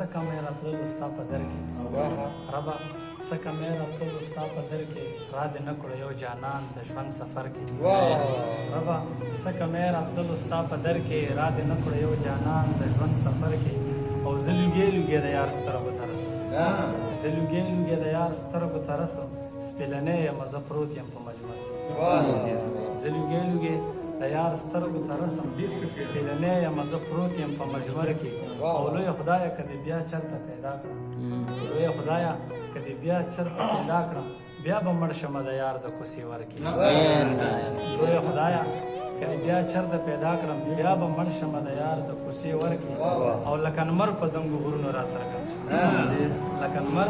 څه کمی راتللو ستا په در کې، ربه څه کمی راتللو ستا په در کې، را دې نه کړو یو جانان د ژوند سفر کې. ربه څه کمی راتللو ستا په در کې، را دې نه کړو یو جانان د ژوند سفر کې. او زه لوګی لوګی د یار سترګو ته رسم، زه لوګی لوګی د یار سترګو ته رسم، سپېلنی یم زه پروت یم په مجمر کې. زه لوګی لوګی د یار سترګو ته رسم، سپېلنی یم زه پروت یم په مجمر کې. او لوی خدایه که دې بیا چرته پیدا کړم، لوی خدایه که دې بیا چرته پیدا کړم، بیا به مړ شم د یار د کوڅې ورکې. لوی خدایه که دې بیا چرته پیدا کړم، بیا به مړ شم د یار د کوڅې ورکې. او لکه نمر په دنګو غرونو را څرګند شم، لکه نمر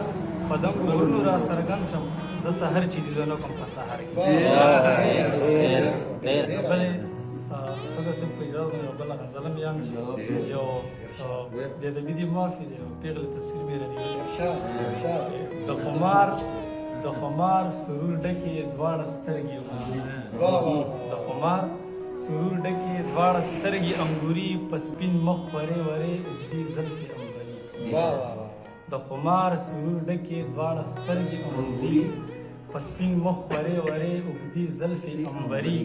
په دنګو غرونو را څرګند شم، زه سحر چې دیدن کوم په سحر کې. بلې صدر صاحب په اجازه یو بله غزل هم یم چې یو بې ادبي دې معافي دی، یو پېغلې تصویر مې رانیولی. د خمار سرور ډکې دواړه سترګې انګوري، د خمار سرور ډکې دواړه سترګې انګوري، په سپین مخ ورې ورې اوږدې زلفې انبري. د خمار سرور ډکې دواړه سترګې انګوري، په سپین مخ ورې ورې اوږدې زلفې انبري.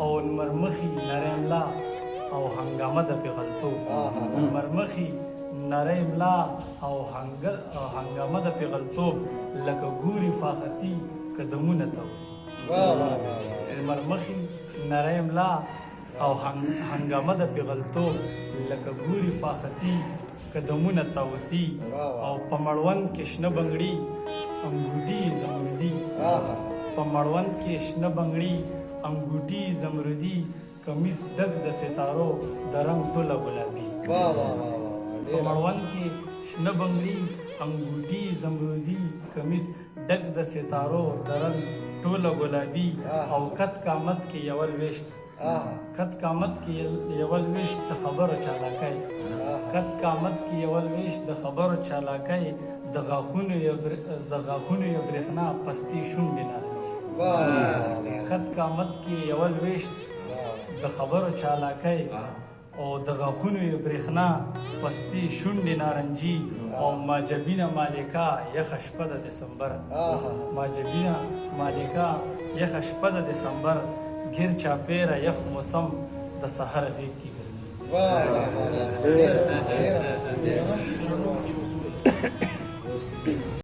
او لمرمخي نری ملا او هنګامه د پیغلتوب، لمرمخي نری ملا او هنګامه د پیغلتوب، لکه ګوري فاختي قدمونه توسي. لمرمخي نری ملا او هنګامه د پیغلتوب، لکه ګوري فاختي قدمونه تاوسي. او په مړوند کې شنه بنګړي انګوټي زمردي، په مړوند کې شنه بنګړي انګوټي زمردي، کمیس ډک د ستارو د رنګ ټوله ګلابي. په مړوند کې شنه بنګړي انګوټي زمردي، کمیس ډک د ستارو د رنګ ټوله ګلابي. او کت قامت کې یوه لوېشت، کت قامت کې یوه لوېشت د خبرو چالاکۍ، کت قامت کې یوه لوېشت د خبرو چالاکۍ، د غاښونو یې برېښنا پستې شونډې نارنجي. کت قامت کې یوه لوېشت د خبرو چالاکۍ او د غاښونو یې برېښنا پستې شونډې نارنجي. او ماجبینه مالکه یخه شپه د دسمبر، ماجبینه مالکه یخه شپه د دسمبر، ګیر چاپېره یخ موسم د سحر غېږ کې ګرمي.